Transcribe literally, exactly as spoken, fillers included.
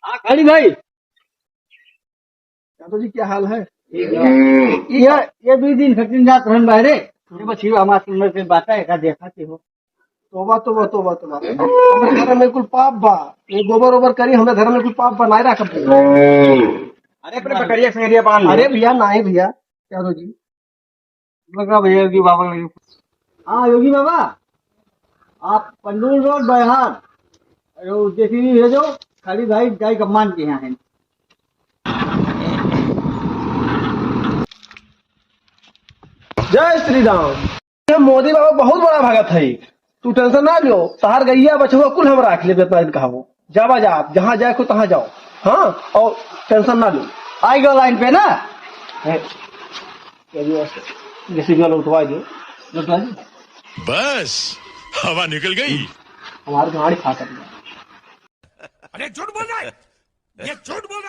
हाँ, काली भाई। यादव जी, क्या हाल है? ये, ये दो दिन खटिन जात रहन बाहरे। ये बस ये हमारे सुनने से बात है, का देखा के हो। तोबा, तोबा, तोबा, तोबा। हमरे घर में कुल पाप बा। ये गोबर ओबर करी, हमरे घर में कुल पाप बा, नाय रखब। अरे, अपने बकरिया संगरिया बांध ले। अरे भैया, नाय भैया, यादव जी। लगा भैया योगी बाबा लगे। हाँ, योगी बाबा, आप पंडुल रोड, बैहार, अरे, वो जेसीबी भेजो, खाली भाई गाय का मान के यहाँ है। जय श्री राम। ये मोदी बाबा बहुत बड़ा भगत है, तू टेंशन ना लियो, तहार गैया बछवा कुल हम राख लेब, जितना दिन कहबो। जावा जा, आप जहाँ जाए को तहाँ जाओ। हाँ, और टेंशन ना लो। आई गो लाइन पे ना। है, ये भी बस, जेसीबी वाला उठवा दो। उठवा दो। बस, हवा निकल गई। हमारी गाड़ी फाटत बा। अरे झूठ बोल रहा है, ये झूठ बोल